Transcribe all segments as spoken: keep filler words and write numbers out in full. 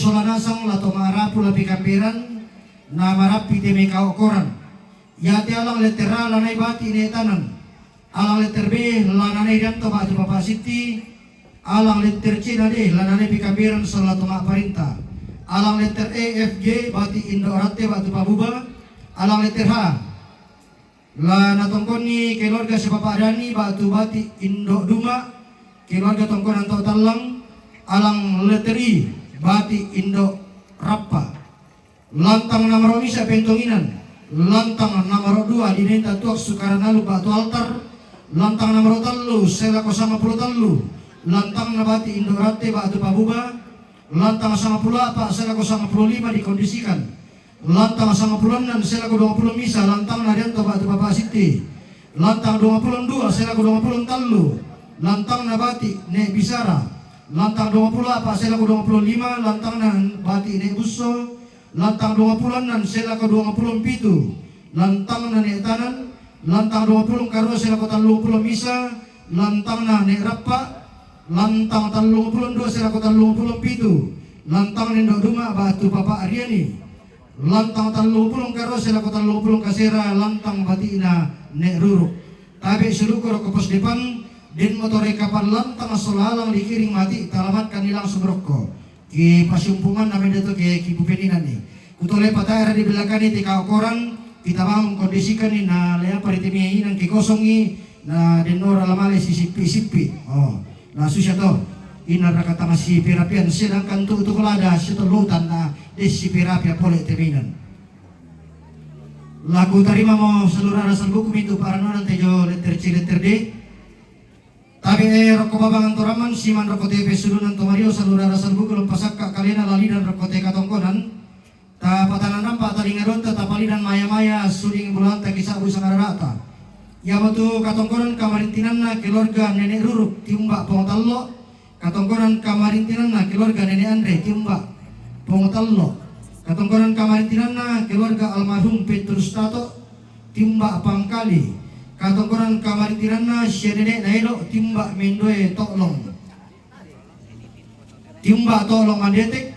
Sola nasang la to ma'rapu la pikamberan, na marappi te mai kaokkoran. Iate alang letter A la nai bati' ne tanan. Alang letter B la nanai Rianto ba'tu Papa Sitti. Alang letter C na D la nanai pikamberan sola to ma'parenta. Alang letter E, F, G bati' indo' Ratte ba'tu Pabuba. Alang letter H la natongkonni keluarga si Papa Dani ba'tu bati' indo' Duma, keluarga tongkonan to Tallang. Alang letter I bati' indo' Rappa. Lantang namaro misa pentonginan. Lantang namaro dua dinenta tuak sukaran alu ba'tu altar. Lantang namaro tallu selako sangpulo tallu. Lantang na bati' indo' Ratte ba'tu Pabuba. Lantang sangpulo a'pa' selako sangpulo lima dikondisikan. Lantang sangpulo annan selako duangpulo misa lantang na Rianto ba'tu Papa Sitti. Lantang duangpulo dua selako duangpulo tallu. Lantang na bati' ne Bisara. Lantang duangpulo a'pa' selako duangpulo lima lantang na bati' ne Busso. Lantang duangpulo annan selako duangpulo pitu, lantang na ne tanan. Lantang duangpulo karua selako tallungpulo misa, lantang na ne Rappa. Lantang tallungpulo dua selako tallungpulo pitu, lantang ne indo' Duma ba'tu Papa Ariani. Lantang tallungpulo karua selako tallungpulo kasera, lantang bati'na ne Ruru. Tabe' suluku rokko pos depan, den motore kapal lantang sola alang dikiring mati, talamatkanni langsung rokko. Ki pasiumpungan na mende to ke ki pupeninani. Kutole pata'era di belakani te kaokoran, kita bangun kondisikanni na leapa ri temi inang ki kosongi, na denora lamale si sippi-sippi. Oh, na susah to. Ina rakatanga si perapian, sedangkan tu tu kelada si tolutan na desi perapia pole teminan. Laku tarima mo salurara salbuku mitu paranunan tejo letter C letter D. Tabe' e rokko babangan toraman siman rokko tepe sudunan to mario salurara salbuku lompa sakka kalena lalidan rokko te katongkonan. Ta patanan rampa talinga donta tapalidan maya-maya suding bulanta kisa'bu sangarara'ta. Iamotu katongkonan kamarintinanna keluarga Nenek Ruruk, tiumba Pong Tallo. Katongkonan kamarintinanna keluarga Nenek Andre, tiumba Pong Tallo. Katongkonan kamarintinanna keluarga almarhum Petrus Tato, tiumba Pangkali. Katongkonan kamarintinanna sia Nenek Naelo, tiumba Mendoe To'long. Tiumba To'long Mandetek.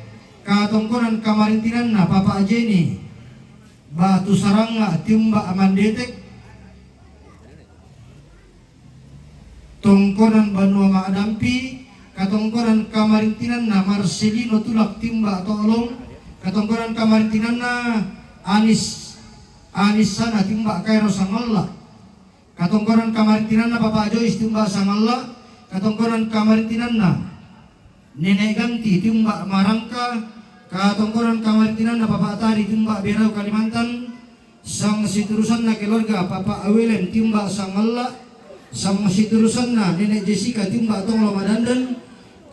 Katongkonan kamarintinanna Papa Jeni Batu Saranga, tiumba Mandetek. Tongkonan Banua Ma'dampi, katongkonan kamarintinanna Marcelino Tulak, tiumba To'long, katongkonan kamarintinanna Anis, Anis Sana, tiumba Kairo Sangalla, katongkonan kamarintinanna Papa Jois, tiumba Sangalla, katongkonan kamarintinanna Nenek Ganti, tiumba Marangka, katongkonan kamarintinanna Papa Tari, tiumba Berau Kalimantan, sang siturusanna keluarga Papa Awelen, tiumba Sangalla, sang siturusanna Nenek Jessica, tiumba Tonglo Madandan,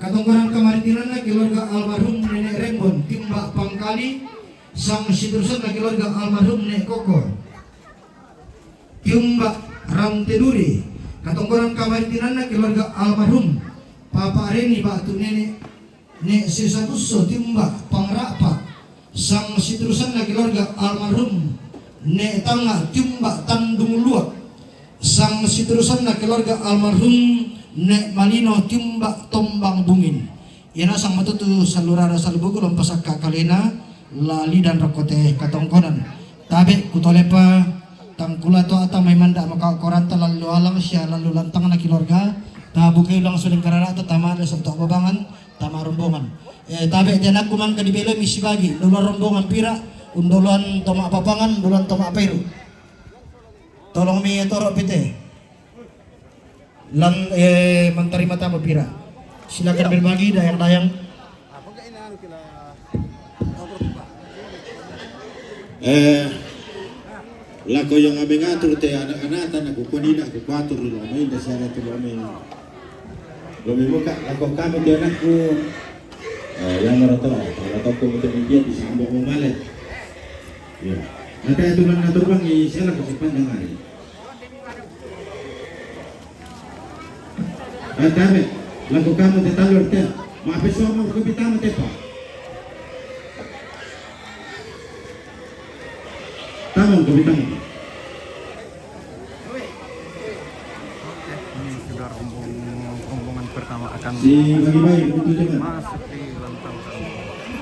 katongkonan kamarintinanna keluarga almarhum Nenek Rembon, tiumba Pangkali, sang siturusanna keluarga almarhum Nenek Koko. Tiumba Rante Duri, katongkonan kamarintinanna keluarga almarhum Papa Reni batu Nenek, Nek Sesa Busso, tiumba Pangrapa, sang siturusanna keluarga almarhum Nek Tanga, tiumba Tandung Luak, sang siturusanna keluarga almarhum Nek Malino, tiumba Tombang Bungin. Iana sang matutu salurara salubuku lompa sakka kalena lalidan rokko te katongkonan. Tabe' kutolepa tangkula to ata mai manda maka koranta lalu alang sia lalu lantang na keluarga. Tabuke langsung deng kararata tamale santo babangan tama rombongan. Eh, tabe' te anakku mangka dibeloi mi sibagi, doloan rombongan pira, undoloan toma papangan, doloan toma peru. Tolong mi toro pite. Lan, eh, menerima tamu pira. Silakan berbagi dayang-dayang. Eh, lako yang abe ngatur te anak-anak tan aku kuanina aku kuatur dulu abe inda siara tu abe. Lebih buka lako kami te anakku. Eh, yang meroto, kalau toko betul dia di sambung male. Ya. Nanti aturan atur bang di siara ke sepanjang hari. Eh, tabe, lako kamu te talur te. Mape suama ko pitama te pa. Tamang ko pitama. Ini sudah rombong-, rombongan pertama akan si bagi-bagi begitu jangan. Masuk di lantang.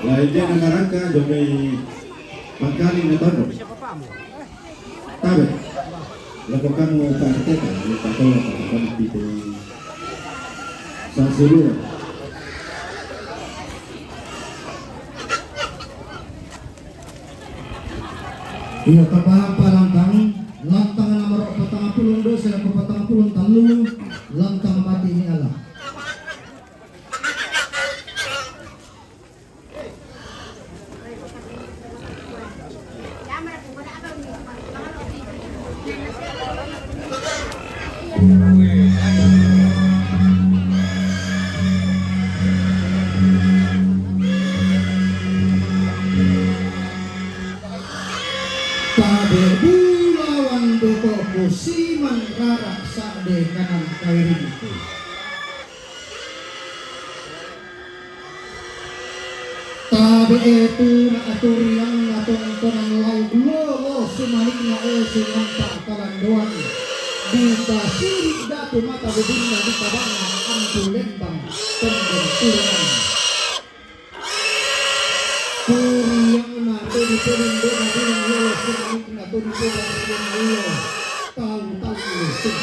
Lai dia na narangka, jomai pangkali na tondo. Tabe. Loko kamu pangkateka, ni patola pangkateka pite. Sasuluan. Iya, tapa palantang, lantang nomor patang puluh dua, sila patang puluh telu, lantang mati ni Allah. Tabe bulawan botoko siman rara sa'de kanan kairing. Tabe e tuna aturianna tongkonan lauk lolo sumanikna e sumanta kalandoan. Di tasiri datu mata bubunna di tabana ampu lembang tondon turunan. Turianna todi podon dona bilang lolo sumanikna todi podon lolo. Tau tau sing.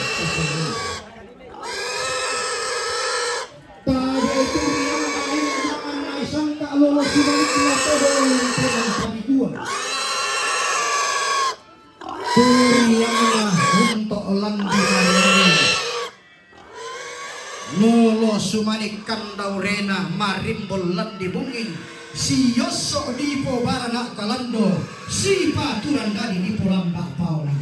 Tabe turianna nenek mangan naisangka lolo sibalikna todong penan paniguan. Turianna unto landi mariri. Lolo sumanik kandaurena marimbol landi bunging. Siosso dipobarana kalando. Sipaturan dadi dipolamba paolan.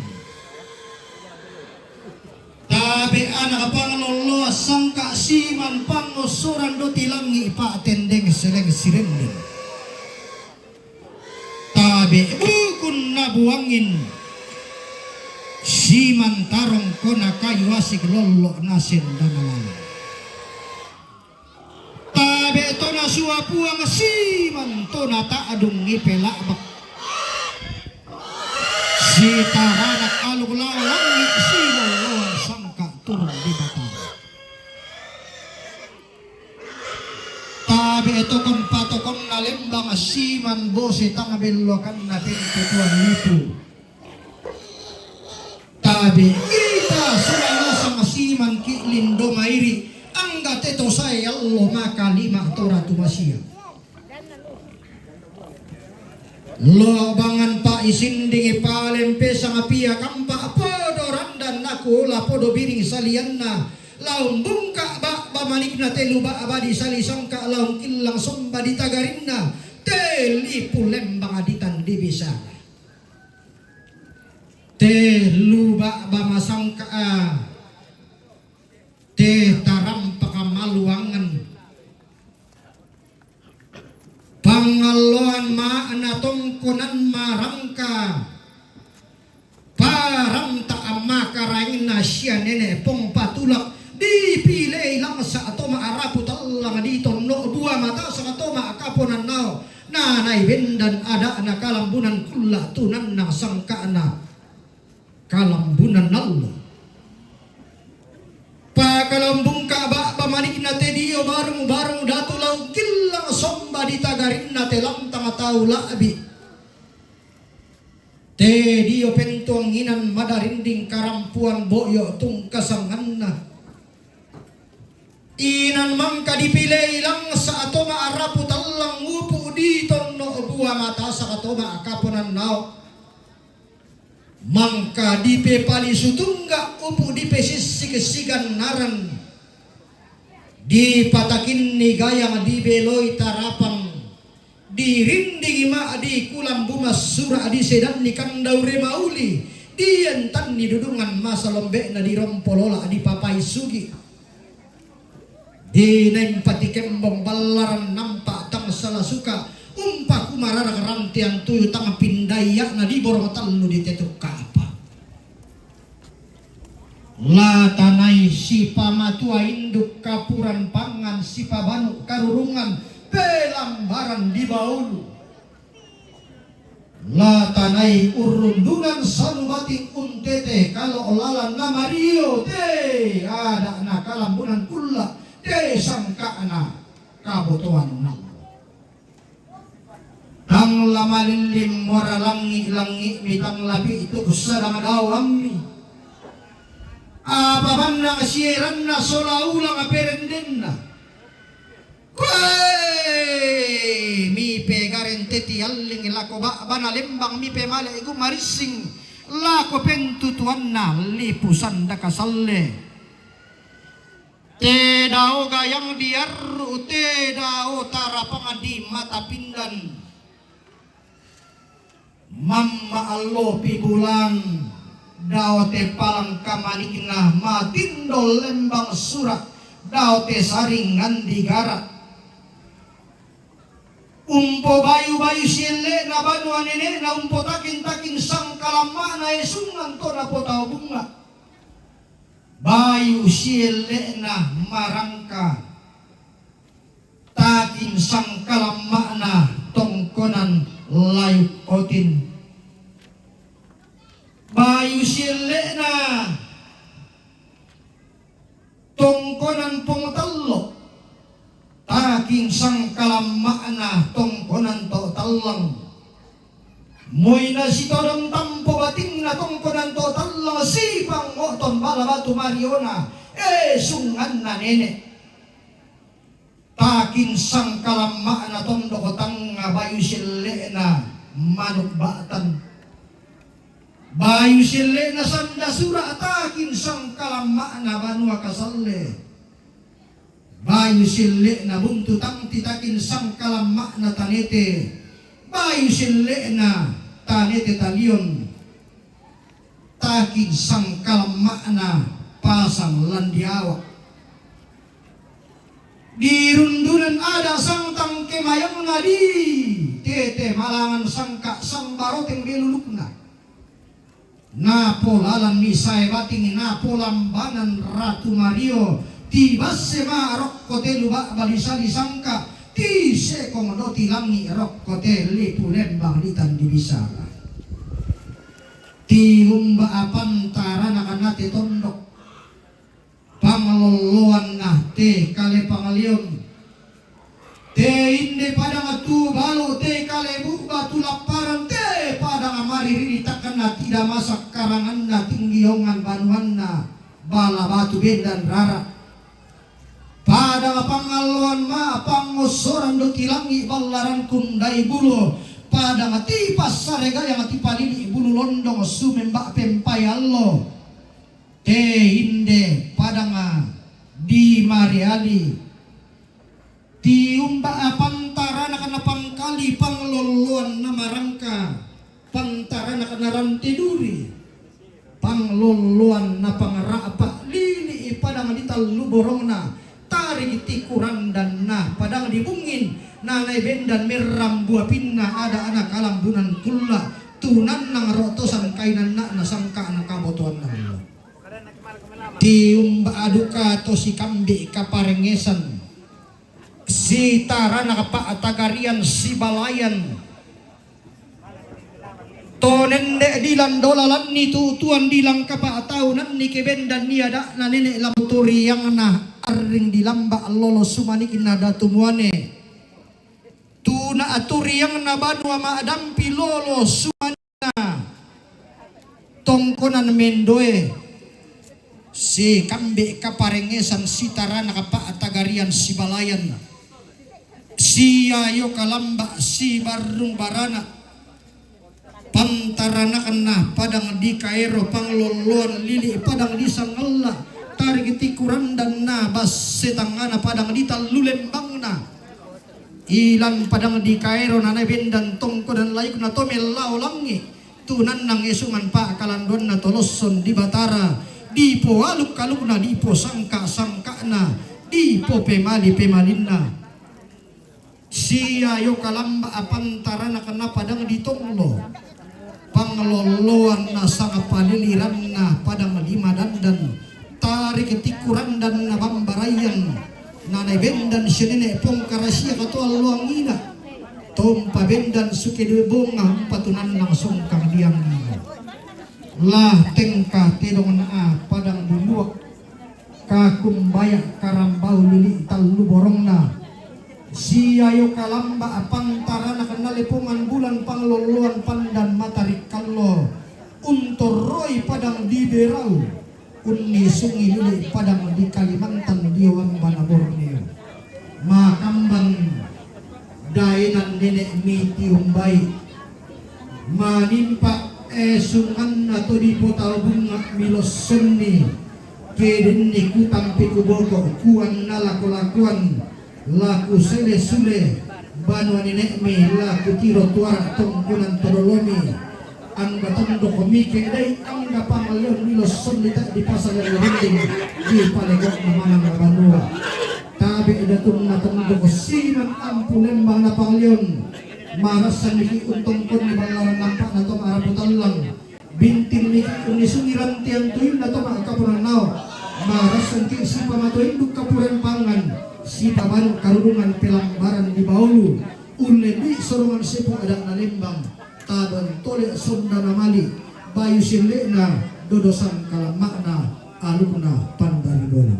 Tabe anak panglolloan sangka siman pangosoran do tilangi pa'tendeng seleng sirending. Tabe bukun nabuangin siman tarong kona kayu asik lollo nasendana lalang. Tabe tona suapuang siman tona ta'dung ipela'bak. Sitaranak aluk lao langi siloloan sangka turun di batara. Tabe tokon patokonna lembang siman bose tang bellokanna pente tuan lipu. Tabe kita selalasang siman ki lindo mairi, angga te to sae allo maka lima tora tumasia. Lobangan pa isindingi palempesang pia kampa podo randan nakula podo biring salianna. Laung bungka ba'ba manikna telu ba'ba di salisangka laung killang somba di tagarinna. Te lipu lembang ditan dibisa. Te luba'ba masangka'a, te tarampaka maluangan. Pangalloan ma'na tongkonan marangka, paranta maka raengna sia nene pong patulak, dipilei langsa to ma'rapu tallang di tonno bua mata saka to ma'kaponan nao. Na nai bendan ada'na kalambunan kulla tunanna sangka'na kalambunan allo. Pakalambungka ba'ba manikna te dio barung-barung datu lao killang somba di tagarinna te lantang tau la'bi. Te dio pentuanginan madarinding karampuan bo'yo tungkasanganna. Inan mangka dipilei langsa to ma'rapu tallang upu di tonno bua mata saka to ma'kaponan nao. Mangka dipepalisu tungga upu dipesissik sigannaran. Dipatakinni gayang dibeloi tarapang. Dirindingi ma'di kulambu massura' disedanni kandaure mauli, dientanni dudungan masa lombe'na dirompo lola' dipapai sugi'. Dinaimpa tikembong ballaran nampa' tangsala suka, umpa kumararak rantean tuyu tang pindaia'na diborong tallu ditetuk ka'pa. La tanai sipamatua induk kapuran pangan sipabanu karurungan pelambaran di baulu. La tanai urrundunan sanubating untete kalo lalan na mario te ada'na kalambunan kulla te sangka'na kabotoan nallo. Tang la malillim mora langngi'-langngi'mi, tang la pitu' sadang daoammi. Apa bannang sieranna sola ulang perendenna. Koe mipe gareng te tialling lako ba'bana lembang, mipe male' gu marissing lako pentutuanna lipu sanda kasalle. Te dao gayang diarru', te dao tarapang di mata pindan. Mamma allopi bulan, dao te palang kamanikna, matindo lembang sura', dao te saringan digara'. Umpo bayu-bayu sielle'na banua nene'na, umpo takin-takin sangkalamma'na esungan to napotau bunga'. Bayu sielle'na marangka, takin sangkalamma'na tongkonan layuk otin. Bayu sielle'na tongkonan pongtallo', takin sangkalamma'na tongkonan to tallang. Moi nasitodong tampo batinna tongkonan to tallang, sipango'ton bala batu mariona, eh, sunganna nene'. Takin sangkalamma'na tondok tangnga, bayu sielle'na manuk ba'tan. Bayu sielle'na sanda sura', takin sangkalamma'na banua kasalle. Bayu sielle'na buntu tangti, takin sangkalamma'na tanete. Bayu sielle'na tanete talion, takin sangkalamma'na pasang landiawa'. Di rundunan ada sangtang kemayangna, di tete malangan sangka' sambaroteng belulukna. Napolalanni sae bating, napolambanan Ratu Mario, tibasse ma rokko te lu ba'ba lisali sangka', ti sekong do tilangi' rokko te lipu lembang ditandi bisara. Tiumba apantarana kanate tondok. Panglolloanna te kale pangalion. Te inde padang tu balo, te kale bu'ba tu lapparan, te padang maririritakna, tidak masak karanganna, tinggiongan banuanna, bala batu bendan rara'. Padang pangalloan ma pangossoran do tilangi' ballaran kundai bulo, padang ti passare gayang tipalili' bulu londong sumemba' pempai allo. Te inde padanga di Mariali, tiumba apantarana kana pangkali panglolloan na marangka, pantarana kana rante duri, panglolloan na pangara'pa lili' padang di tallu borongna, tariki tikurandang na padang di bungin, nanai bendan merrang buapinna ada ana kalambunan kulla, tunannang ro'tosan kainanna'na sangka'na kabotoanna Allah. Tiumba aduka to sikambe' kaparengngesan, sitarana pa'tagarian sibalayan, to nenne' dilang dolalanni tutuan dilang kapa'taunanni kebendanni ada'na nene' lamuturiangna arring dilamba' lolo sumanikna datu muane, tu naaturiangna banua ma'dampi lolo sumanikna tongkonan mendoe, sikambe' kaparengngesan sitarana pa'tagarian sibalayan, siayo kalamba' sibarrung barana, pantaranakanna padang di Kaero, panglolloan lili' padang di Sangalla, tariki tikurandang na basse tangngana padang di tallu lembangna. Ilan padang di Kaero nanai bendan tongkonan layukna to mellao langi', tunannang esungan pa'kalanduanna to losson di Batara, dipoaluk-alukna, diposangka'-sangka'na, dipopemali-pemalinna. Siayo kalamba' apantarana kana padang di Tonglo, panglolloan na sangpaliliranna padang di Madandan, tariki tikurandang na bambarayan, nanai bendan sinene' pongkarasia katoa alloangina, tompa bendan suke due bonga umpatunannang songkang diangina. Lah tengka tedong na padang di Luak, kakumbaya' karambau lili' tallu borongna. Siayo kalamba' apantarana kana lepongan bula loloan pandan matarik kallo, untorroi padang di Berau, unnisungi lili padang di Kalimantan di Oan Bana Borneo. Makambang daenan nene'mi tiumbai, manimpa esunganna to dipotau bunga' milossonni, ke denni kutampi kuboko, kuanna lako-lakoan, la kusele sule banua nene'mi, la kutiro tuara tongkonan to dolomi, angga tondok mike dai, angga pangalleon milossonni ta' dipasang ri rinding, dipalego'na manang banua. Tabe' datunna tondok siman ampu lembang na pangalleon, marassan miki' untongkonni ballaran nampa'na to ma'rapu tallang. Bintin miki' unnisungi rantian tuinna to ma'kaponannao, marassanki' sipamatoindu' kapuren pangan, sipabanu' karurungan pelambaran di baulu, ullendui sorongan sepu ada'na lembang, tadon tole sondana mali', bayu sille'na, dodosan kalamma'na, alukna pandari bola.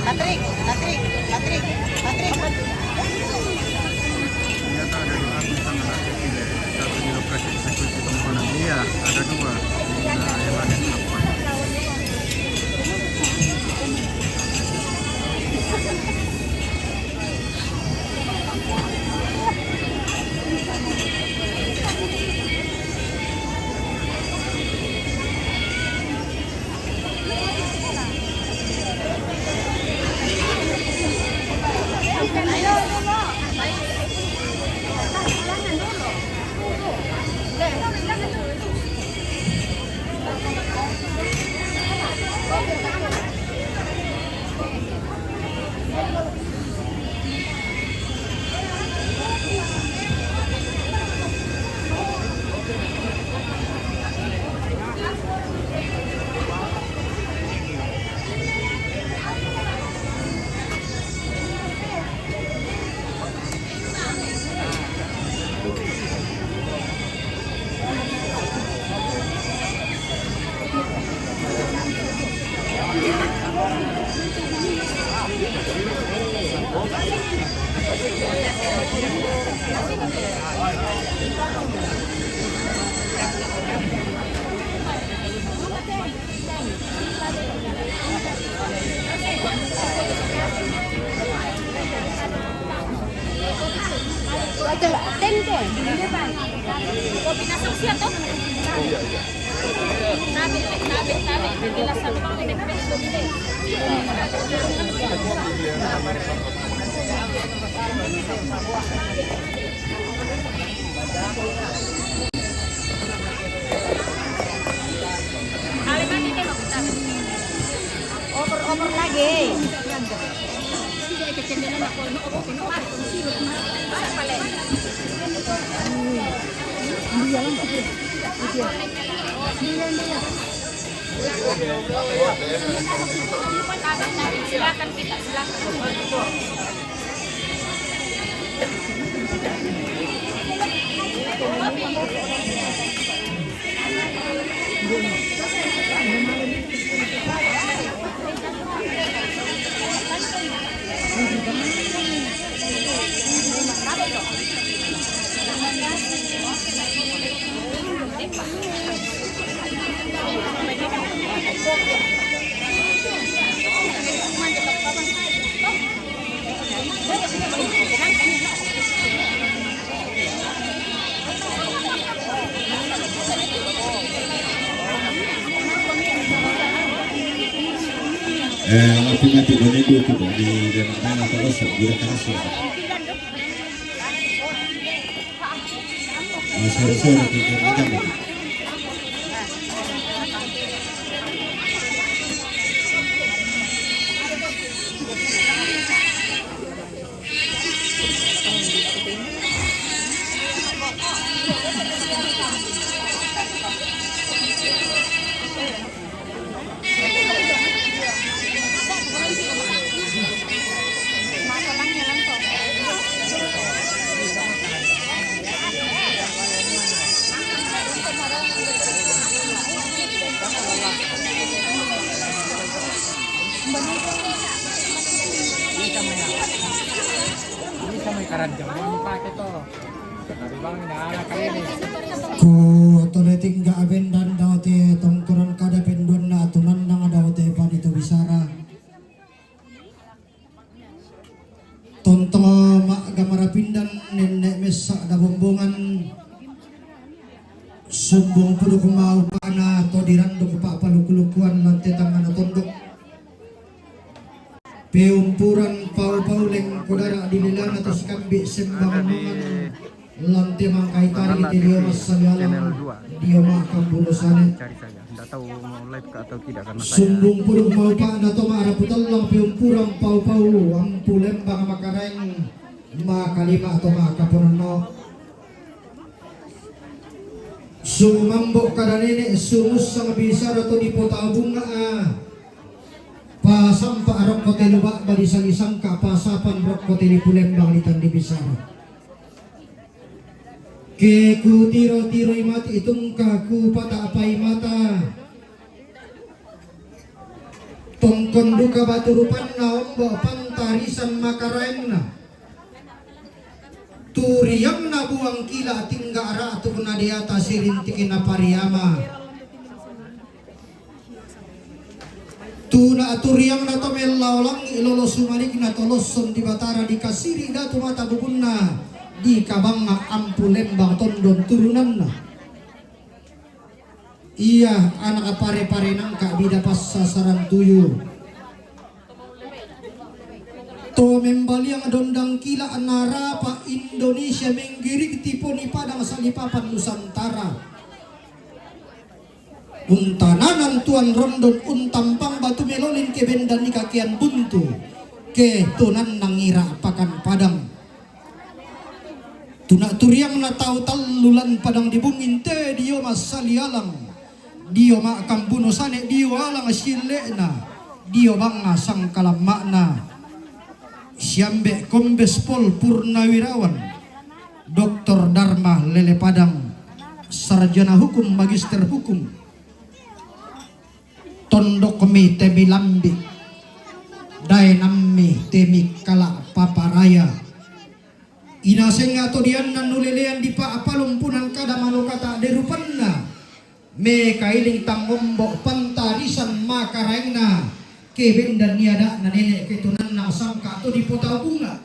Patrick, Patrick, Patrick, Patrick. Ternyata ada dua bintang lagi di lokasi eksekusi pembangunan. Iya, ada dua. Nah, yang ada di lapangan. Pinasok siya to? Tabi, tabi, tabi. Pinasok ko, pinagpinto nila. Over-over lagi. Silakan kita, silakan. Eh, mati-mati, done dua tu, di dalam tanah terus, gula keras ya. Ah, sorry, sorry, kita macam itu. Ini sama karanjang, ini pakai to. Tapi bang, ini anak kali ini. Ku tole tingga abendan dau te tongkoran kada penduan na tunan nang dau te padi to bisara. Tontong ma gamara pindan nenne messa da bombongan. Sumbung puduk mau pana to diranduk pa paluku-lukuan lante tangana tondok. Peumpuran pau-pau lengkodara di lelana to sikambi sembangan mangan. Lante mangkai tari te dio massalialang dio makambulusane. Cari saja. Nggak tahu mau live kah atau tidak karena saya. Sumbung puduk mau pana to marapu tellang peumpuran pau-pau ampu lembang makaraeng makalima to makapononno. Sumambo kada nene sumussang bisara to di pota bunga a. Pasampa rokko telu ba'ba di sali sangka pasapan rokko telu pulembang di tandi bisara. Ke kutiro-tiroi mati itungka kupata apai mata. Tongkon duka batu rupanna ombo pantarisan makaraenna. Turiangna buang kila tingga ratu na deata sirintikina pariama. Tuna turiangna to mellao langi lolo sumalikna to losson di Batara di kasiri datu mata bubunna di kabangnga ampu lembang tondon turunanna. Iya anak pare-pare nangka bida passasaran tuyu. To membaliang dondang kila narapa Indonesia menggirik tiponi padang salipapan Nusantara. Untananan tuan rondon untampang batu melolin ke bendan ni kakean buntu ke tunan nangira pakan padang. Tuna turiangna tau tallulan padang di bungin te dio massalialang dio makambuno sane dio alang sille'na dio bangnga sangkalamma'na. Siambe Kombes Pol Purnawirawan Doktor Darma Lele Padang, sarjana hukum, magister hukum. Tondokmi temi lambi, daenammi temi kala paparaya. Inasengnga to dianna nulelean di pa palumpunan kada manukata derupanna. Mekailing tangombo pantarisan makaraengna kebendan niada'na nene ketunanna sangka to di pota bunga.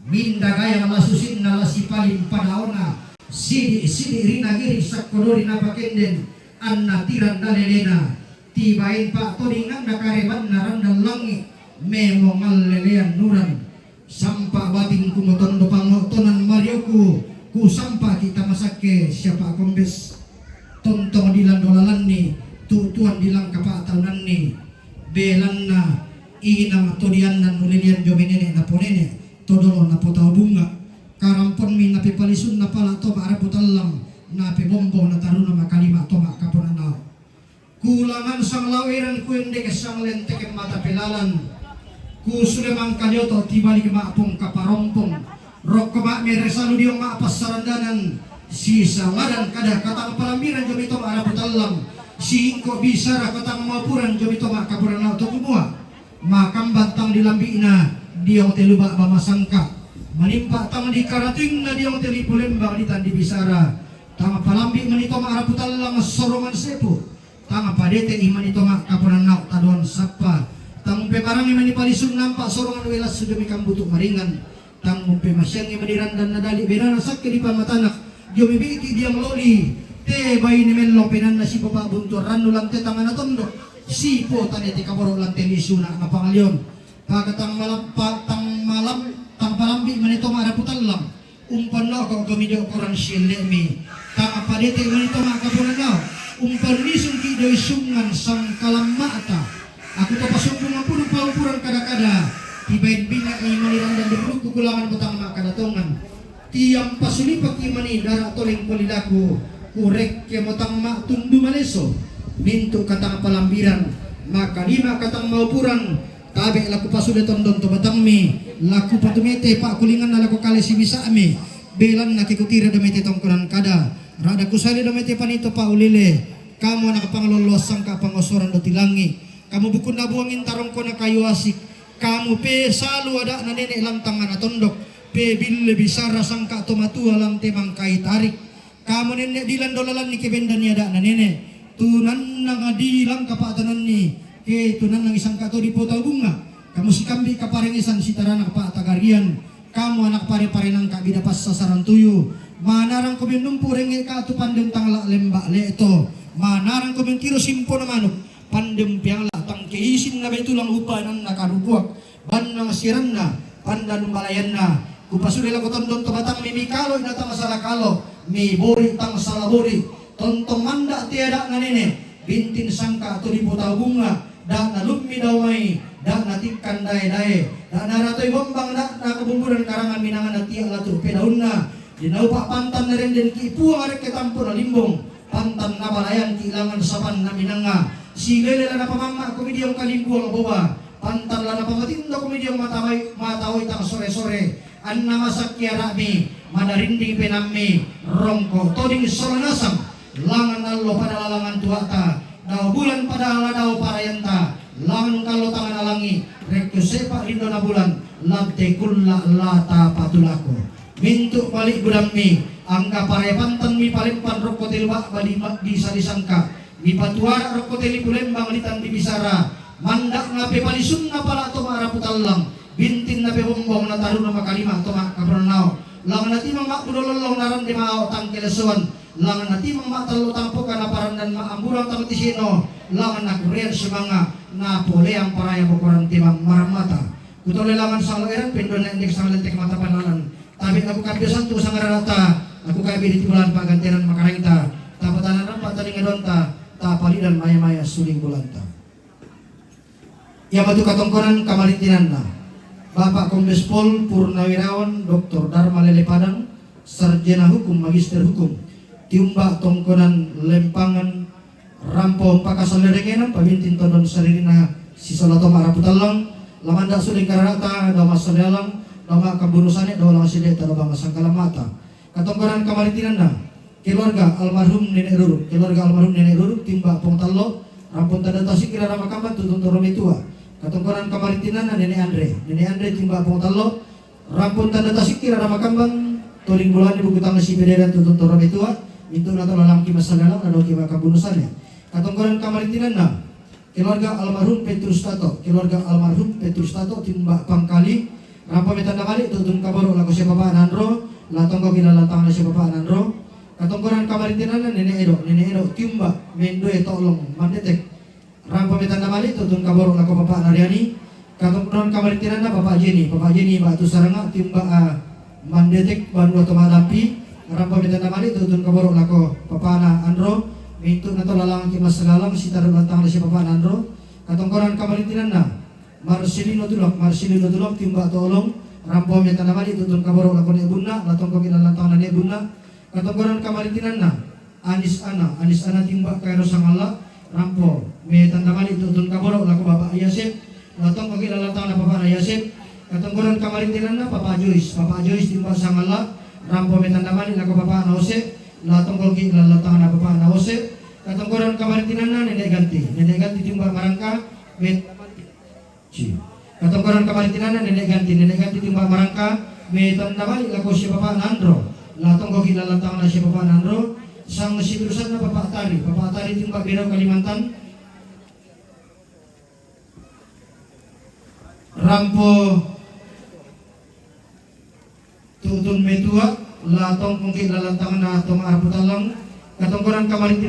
Minda gayang la susinna la sipaling padaona. Sidi'-sidi' ri nagiri' sakkodori napakenden, anna tirang dalelena, tibaen pa'todinganna karebanna randang langi', memong allelean nuran. Sampa' batingku motondo pango'tonan marioku, kusampa'ki' tama sakke siapa' kombes. Tontong dilando lalanni, tu'tuan dilangka pa'taunanni, belanna inang todianna nulelean dio mai nene' naponene', todolo napotau bunga'. Karamponmi napepalisunna pala' to ma'rapu tallang, napebombong nataruna makalima to ma'kaponanao. Kulangan sanglau eran kuendeke sanglenteke mata pelalan. Kusule mangkalioto tibalik ma'pong kaparompong. Rokko ma'mere salu diong ma'passarandanan. Sisaladan kada katang palambiran dio mai to ma'rapu tallang. Siingko bisara katang maupuran dio mai to ma'kaponanao to kumua. Makambang tang dilambi'na diong te lu ba'ba masangka. Manimpa tang dikaratuinna diong te lipu lembang ditang dibisara. Tang palambi' mani to ma'rapu tallang sorongan sepu. Tang padete'i mani to ma'kaponanao tadoan sappa. Tang umpeparangi mani palisunna ampa' sorongan uwe lassu dio mai kambutu' maringan. Tang umpemasiangi mani randanna dali' benana sakke dipamatanak. Dio mai bi'ki' diang loli. Te baine mellong penanna sipapa'buntuan rannu lan te tangana tondo'. Sipotane te kaboro' lan te lisuna napanglion. Pakatang malam, pa-, tang malam, tang palambi' mani to ma'rapu tallang. Umpanno'ko' komi dio korang sielle'mi. Tang padete' mani to ma'kaponanao. Umpannisungki' dio isungan sangkalamma'ta. Aku to pasumbung ampuru paupuran kada-kada. Tibain binga'i mani randan di purukku kulangan mo tang ma'kada tongan. Tiang pasulipaki' mani dara' toleng kolilaku. Kurekke mo tang ma'tundu maleso. Mintu' katang palambiran. Makalima katang maupuran. Tabe' la kupasule tondon to batangmi, la kupatumete pa'kulinganna lako kale sibisa'mi, belanna ke kutira domete tongkonan kada, rada kusale domete panito pa'ulele, kamu anak panglolloan sangka pangosoran do tilangi, kamu bukunna buangin tarongkona kayu asik, kamu pe salu ada'na nene' lantang ana tondok, pe bille bisara sangka tomatua lante mangkai tarik. Kamu nenne' dilan dolalanni ke bendanni ada'na nene', tunannang dilangka pa'tananni, ke tunannang isangka to dipotau bunga'. Kamu sikambi' kaparengesan sitarana pa'tagarian, kamu anak pare-pare nangka bida passasaran tuyu. Manarang komi numpu' rengnge' katu pandem tangla' lemba' le'to. Manarang komi tiro simpona manuk pandem peangla' tangke isinna betulang upananna karupuak. Bannang siranna, pandanung balayanna, kupasule lako tondon to batangmi, mikaloi na tang sala kalo, mibori tang sala bori, tontong manda' te ada'na nene', bintin sangka to dipotau bunga', da'na lummi dao mai, da'na tikkan dae-dae, da'na ratoi bombang, da'na kabumburan karangan minangana tia' latu' pedaunna, dinaupa' pantan narenden ki' puang arekke tampo na limbong, pantan nabalayan ki' langan sapanna minanga, silele la napamamma' komi diong kalimbuang boba, pantan la napamatindo komi diong mata mai-, mata oi tang sore-sore, anna masakki ara'mi, madarinding penammi, rongko toding sola nasang, langan allo pada lalangan tua'ta, dao bulan pada la dao parayanta, langan ungkallo tangana langi', rekko sepa' lindona bulan, lante kulla' lata patulako. Mintu' bali' budammi, angka pare pantan mipalempan rokko te lu ba'ba di, di salisangka, mipatuara rokko te lipu lembang litang dibisara, manda' ngape palisunna pala' to ma'rapu tallang, bintinna pe bombong nataruna makalima to ma'kaponanao, langanna timang ma'bulo lollong narande ma'ao tangkelesoan, langanna timang ma'tallo tangpoka naparandan ma'amburang tang tisino, langanna kurean sumanga', napoleang paraya bokoran timang marammata. Kutole langan sanglo eran pendonna endek sanglenteke mata panalan. Tabe' nakukabbia santu sangararata, nakukabbia di timulan pa'gantenan makarangita, tapatanan rampa talinga donta, tapalidan maya-maya suling bulanta. Iamatu katongkonan kamarintinanna, Bapak Kombes Pol Purnawirawan Doktor Darma Lele Padang, Sarjana Hukum, Magister Hukum, tiumba tongkonan Lempangan, rampo pakasallerengenang, pabintin tondon saririna sisola to ma'rapu tallang, lamanda' sudeng kararata, dao massallealang, dao ma'kabburusane, dao lang side'ta, dao bangsa sangkalamma'ta. Katongkonan kamarintinanna, keluarga almarhum Nenek Ruruk, keluarga almarhum Nenek Ruruk, tiumba Pong Tallo, rampon tanda tasikkira Rama Kambang, tutun toro metua. Katongkonan kamarintinanna Nenek Andre, Nenek Andre, tiumba Pong Tallo, rampon tanda tasikkira Rama Kambang, toling bulani buku tangsi pederan tutun toro metua, mintu'na to lalangki massallealang, na daoki ma'kabburusane. Katongkonan kamarintinanna, keluarga almarhum Petrus Tato, keluarga almarhum Petrus Tato, tiumba Pangkali, rampo metanda mali' tutun kaboro' lako siapapa'na anro, la tongkoki lalang tangana siapapa'na anro, Katongkonan kamarintinanna Nene Edo, Nene Edo tiumba Mendoe Tolong Mandetek. Rampo me tanda mali tu'tun kaboro' lako Papa' Nariani. Katongkonan kamarintinanna Papa' Jeni, Papa' Jeni Batu Saranga tiumba a Mandetek banua to Madampi. Rampo me tanda mali tu'tun kaboro' lako Papa'na Anro. Mintu'na to lalangki' massagalang sitaru' lantangna sia Papa'na Anro. Katongkonan kamarintinanna Marsilino Tulak, Marsilino Tulak tiumba Tolong. Rampo me tanda mali tu'tun kaboro' lako Ne' Bunna, latongkoki' lallantangna Ne' Bunna. Katongkonan kamarintinanna Anis Ana, Anis Ana tiumba Kairo Sangalla. Rampo me tanda mali tu'tun kaboro' lako Bapa' Yasep, latongkoki' lallantangna Papa'na Yasep. Katongkonan kamarintinanna Papa' Joyce, Papa' Joyce tiumba Sangalla. Rampo me tanda mali lako Papa'na Ose, latongkoki' lallantangna Papa'na Ose. Katongkonan kamarintinanna Nene' Ganti, Nene' Ganti tiumba Marangka. Me Ci. Katongkonan kamarintinanna Nene' Ganti, Nene' Ganti tiumba Marangka, me tanda mali lako sia Papa'na Anro, latongkoki' lallantangna sia Papa'na Anro. Sang siturusanna Papa' Tari, Papa' Tari tiumba Berau Kalimantan. Rampo tu'tun metua, latongkoki' lallantangna to ma'rapu tallang. Katongkonan kamarintinanna